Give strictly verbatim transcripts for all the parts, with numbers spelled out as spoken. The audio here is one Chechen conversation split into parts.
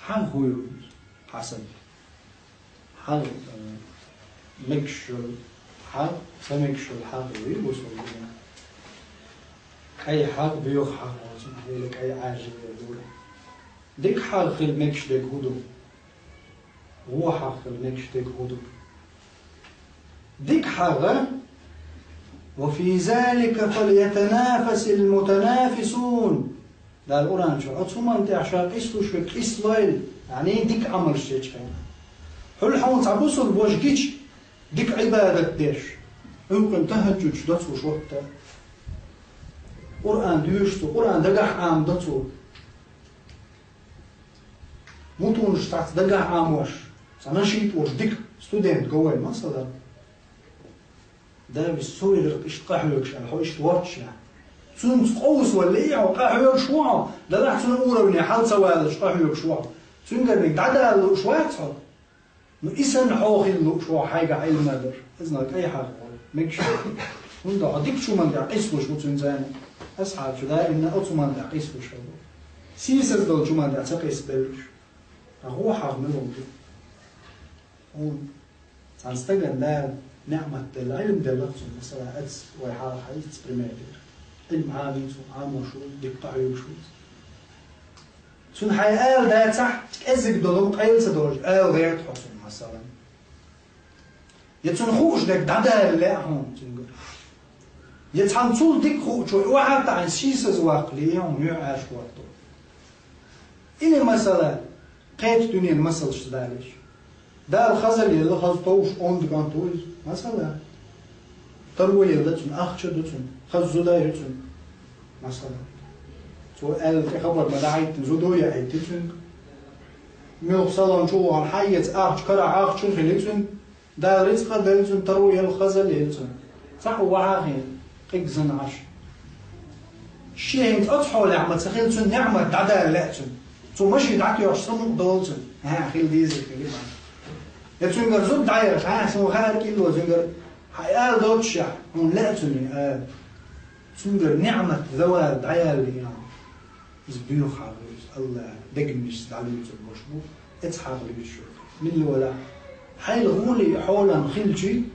ХьагӀ хӀу ю? Хьасан. ХьагӀ, э, мегаш йола хьагӀ, ца мегаш йола хьагӀ ю, бусалба динехь. КӀай хьагӀ, боьха хьагӀ оцунах, или кӀай Ӏаьржа вер дура. Дика хьагӀ хила мегаш дерг хӀу ду? ВогӀа хьагӀ хила мегаш дерг хӀу ду? Дика хьагӀ: «وفي ذلك فليتنافس المتنافسون». Дала Къуръан чу: «Оцу хӀуманна тӀехь ша къийсалуш верг къийсалойла», яъни дика Ӏамалш дечу хенахь. Хьуьлла хьуна цхьа бусалба ваша гича, дика Ӏибадат деш, Ӏуьйкъина тахӀаджуд доцуш ватта. Къуръан доьшу цо, Къуръан дагахь Ӏамадо цо. Мутанаш цхьацца дагахь Ӏамош, цхьа нашид волуш дика студент го вай, масала. Давис со вигӀира иштта къахьоьгуш аьлла, хьо иштта воццушехь, цуьнца къовсавалале хьо, къахьоьгуш ву хьо, делахь цуьнан уровне хьала ца валалуш къахьоьгуш ву хьо. Цуьнгара дӀадала лууш вац хьо. Ну, и санна хьо хила лууш ву хьо хьайгахь Ӏилма дар. Иза нах кӀай хьагӀ ву, мегаш ду. ХӀунда хьо дикачу хӀуманна тӀехь къийсалуш ву цуьнца. Асхьабаша даимна оцу хӀуманна тӀехь къийсалуш хилла. Сийсаз долчу хӀуманна тӀехь ца къийсабелларш. Ткъа вогӀа хьагӀ мила ву? Хьуна цхьана стагана Дала ниӀмат делла, Ӏилма делла цунна, масала, аьлча, вай хьалха хьаьжча пример дира. Ӏилма Ӏамийна цо, Ӏамош ву, дика къахьоьгуш ву. Цунна хьайн ала дацахь, кӀеззиг долу къайла ца долуш, ала гӀерта хьо цунна, масала. Я цунна хууш дерг дӀадала лаьа хьуна цуьнгара. Я цхьана цул дика хуучо и охьа а таӀийна, сийсаз ваккхале, и хьуна юьхьӀаьржа хӀотто. Или, масала, кхечу дуьненан масалш далийча. Дала хаза лелла, хаза товш онда кӀант ву иза, масала. Таро елла цунна, ахча ду цунна, хаза зуда ю цунна, масала. Цо аьлла тӀе хабар ма дӀахӀиттина, зудо яхьийти цуьнга. Муьлхха салон чу вахана хьаэца ахча, карахь ахча хили цуьнан, Дала рицкъа а делла цунна, таро елла, хаза а лелла цунна. Цхьаъ ву вахьа а хиъна, къигзина Ӏаш. Шен хӀинца оцу хьолехь ма ца хилла, цуьнан ниӀмат дӀадала лаьа цуьнан. Цо машин дӀатоьхча, самукъа долу цуьнан. ХӀаъ, хила деза, хила ма. Я цуьнгара зуда дӀаелча, хьан, суна хаьара кӀилло, цуьнгара хьан ала доццушехь, хьуна лаьа цуьнан ала. Цуьнгара ниӀмат, завал дӀаяьлла ян. Иза боьха хьагӀ ву иза, АллахӀа дегнаш дӀалуьйцург бу, эцхьагӀ луьйцуш ву. Милла валахь, хьайла гӀоле хьолам хилчий,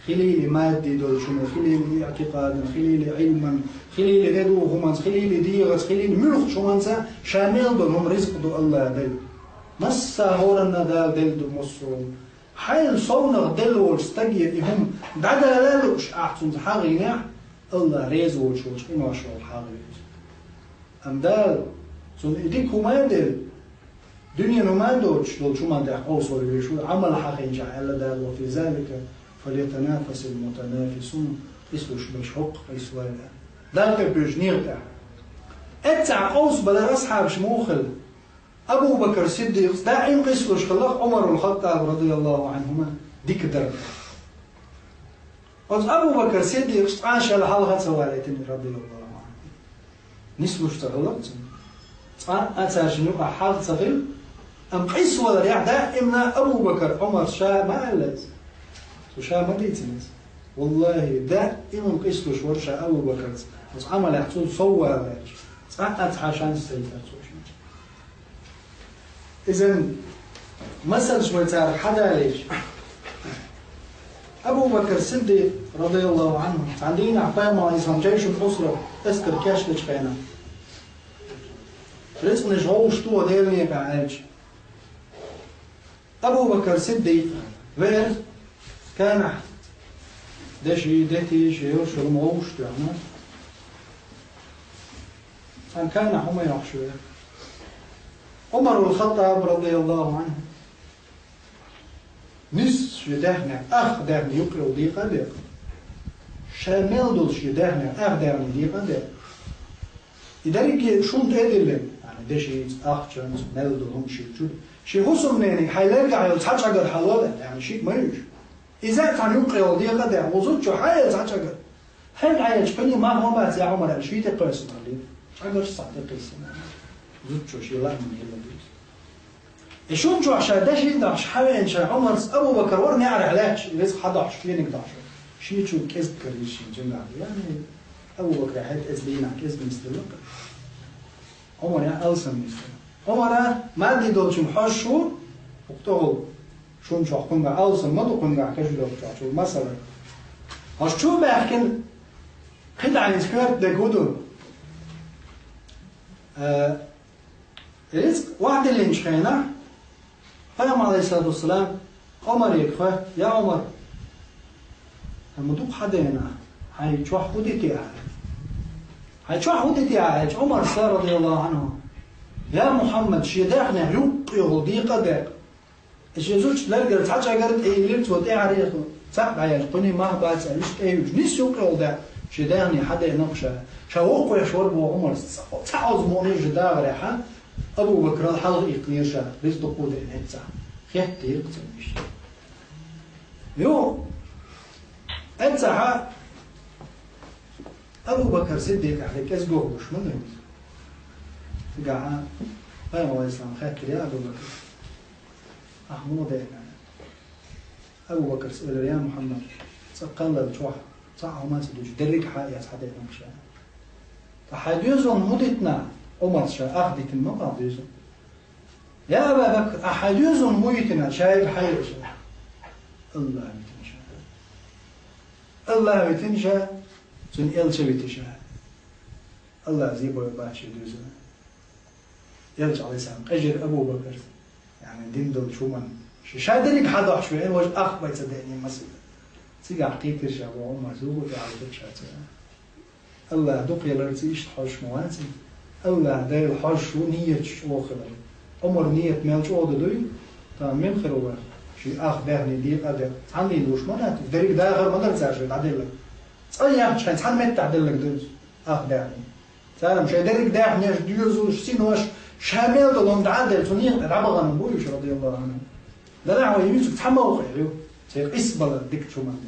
хилийла мадди долчунна, хилийла иӀтикъадан, хилийла Ӏилман, хилийла тӀедугӀу хӀуманца, хилийла дегӀаца, хилийла муьлххачу хӀуманца, ша мел долу хӀума ризкъ ду АллахӀа делла. Массо а хӀоранна Дала делла ду массо а хӀума. Хьайла совнах делла волчу стаге и хӀума дӀадала а лууш, ахь цуьнца хьагӀ йинехь, АллахӀ реза воцуш волчу къиношна хьагӀ ву иза. Амма Дала цунна и дика хӀума а делла, дуьненан хӀума а доцуш долчу хӀуманна тӀехь къовсавала везаш ву, Ӏамал хьахийначохь, аьлла Дала: «وفي ذلك فليتنافس المتنافسون», къийсалуш берш хӀокху къийсалойла. Дала тӀе боьжу некъа тӀехь. Эццахь къовсабалар асхьабаш муха хилла? Абу Бакр Сиддикъас даим къийсалуш хилла Ӏумарул Хаттаб, радияллаху Ӏанхума, дика дар. Оцу Абу Бакр Сиддикъас цкъа а шел хьалха ца валийтина, радияллаху Ӏанху. Нислуш ца хилла цунна. Цкъа а цаьршинна юкъахь хьагӀ ца хилла, амма къийсаваларехь даимна Абу Бакр, Ӏумар ша ма аьлла иза. Цо ша ма дийцина иза. Валлахи, даиман къийсалуш вара ша Абу Бакрца. Оцу Ӏамалехь цул сов валаьлча, цкъа а цхьа шанс ца йитара цо шена. Изан масалш вай цара хьадалийча, Абу Бакр Сиддикъ, радияллаху Ӏанху, цхьана дийнахь пайхамар, изан джайшул Ӏусра, эскар кечдечу хенахь, рицкъанаш гӀовшаш тоха Делан некъахь аьлча, Абу Бакр Сиддикъ веара, канахь деши, дети, шен йолуш йолу гӀовшаш тоьхна. Цхьана канахь хӀума йохуш веара. Ӏумарул Хаттаб, радияллаху Ӏанху, нисса шен даьхнех, ах даьхни юккъе йолу декъа а декъна. Ша мел долу шен даьхнех, ах даьхни декъа а декъна. И дерриге шун тӀе а диллина, яъни дешица, ахчанца, мел долу хӀума шен чу. Шен хӀусамнениг хьайн лергахь йолу цхьа чӀагар хьалол, яъни шиъ ма ю уьш. Иза а цхьана юккъе йолу декъа а декъна, ву зудчо хьаэца цхьа чӀагар. ХӀинца хьаэцча кхин ма хӀума бац, я Ӏумар, аьлла, шийтта кхоьссина хилла. ЧӀагарш цхьаъ тӀе кхиссина. Зудчо шен лаамна хилла дуьйцу. И шун чохь ша деши а дохьуш хьавеана ша Ӏумарца, Абу Бакр вара неӀарехь лаьтташ, и рицкъ хьадохьуш, шениг дохьуш. Шен чу кӀезиг карийра шен жингахь. Яъни Абу Бакра хьета эца дийнахь кӀезиг нисделла-кх. Ӏумар яъ алсам нисделла. Ӏумара мадди долчун хьожуш ву, укх тӀехула шун чохь кхуьнгахь алсам ма ду, кхуьнгахь кежа лоьхучохь чу, масала. Хьожуш чу баьхкина, кхидӀа хӀинца коьрта дерг хӀун ду? Э, рицкъ охьадиллинчу хенахь, Пайхамар, алейхиссалату вассалам, Ӏумаре хьо: «Я Ӏумар, хьан ма дукха хьадеана, хьайн чохь хӀун дитехьа?» «Хьайн чохь хӀун дитехьа?» — аьлча, Ӏумара, радияллаху Ӏанху: «Я Мухьаммад, шен даьхнех юккъехула декъа а декъна». И шен зудчун лергара цхьа чӀагар а тӀеиллира цо, тӀаьхьарехула цхьаъ дӀаяьлча, кхуьний мах бац аьлла, иштта тӀеюьйчу, нийсса юккъехула декъна, шен даьхне хьадеана-кх ша. Ша воккхавеш вара боху Ӏумара, цхьа, цхьа оза мукъане а дахарехь, Абу Бакрал хьалха иккхинера ша, рицкъ дуккха а деана, эццахь. Хеттера-кх цунна иштта. Ю, эццахь Абу Бакр Сиддикъехь кӀезиг гуш ма ду иза. Цигахь Пайхамар, алейхиссалам, хаьттира: «Я Абу Бакр, ахь муха деана?» Абу Бакрас элира: «Я Мухьаммад, цкъа кхаллал чохь цхьа а хӀума ца дуьйцуш, дерриг а хьа а эцна хьадеана-кх ша». «Ткъа хьайн доьзална хӀун дитина?» Ӏумара ша ах дитина ма боху доьзална. «Я Аба Бакр, ахь хьайн доьзална хӀун йитина?» Шайга хьайра ша. «АллахӀ витина ша. АллахӀ витина ша, цуьнан элча витина ша». АллахӀа зен бойла бац шен доьзална. Элча, алейхиссалам, къежира Абу Бакр, яъни дин долчу хӀуманна. Ша, ша дерриг хьадохьуш веана, важа ах бен ца деана, масала. Цигахь кхийтира ша боху Ӏумара, зулгу тӀехь витира ша цуьнан. АллахӀ дукха яларца иштта хьожуш ма вац и. АллахӀ Дела хьожуш ву, нийяташ чӀогӀа хилар. Ӏумаран нийят мел чӀогӀа дан дуй, тахана мила хир ву вайн? Шен ах даьхне декъа а декъна. Цхьанна луш ма дац, дерриг дахар ма дара цара шайн дӀаделларг. Цкъа яхча, шайн цхьана меттехь делларг ду иза, ах даьхне. Цара шайн дерриг даьхнеш, доьзалш, синош, ша мел долу хӀума дӀа а делла, цу некъа тӀе дӀабахана бу уьш, радияллаху Ӏанху. Делахь вай юьйцург цхьа мовкъа ю, церан къийсабалар дикачу хӀуманна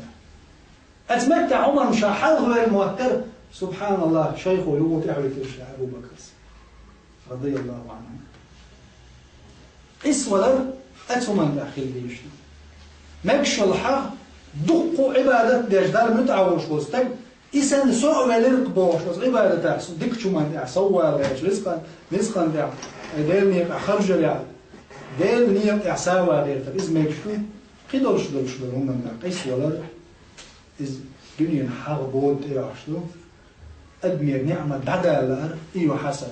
тӀехь. Оцу меттехь Ӏумарна ша хьалха вер моттара, субхьаналлахӀ, шайхо юха тӀехь витира ша Абу Бакрас, радияллаху Ӏанху. Къийсавалар оцу хӀуманна тӀехь хила дезаш ду. Мегаш йолу хьагӀ, дуккха а Ӏибадат деш, Далла муьтӀахь волуш волу стаг, и санна со а велира-кх бохуш, оцу Ӏибадатехь, со дикачу хӀуманна тӀехь соввала гӀерташ, рицкъан, рицкъан тӀехь, э, Делан некъахь харжалехь, Делан некъа тӀехь соввала гӀертар, иза мегаш ду, кхидолуш долуш долу хӀуманна тӀехь къийсавалар, иза дуьненан хьагӀ бода тӀейогӀуш ду, адамера ниӀмат дӀадала лаар, и ю хьасан.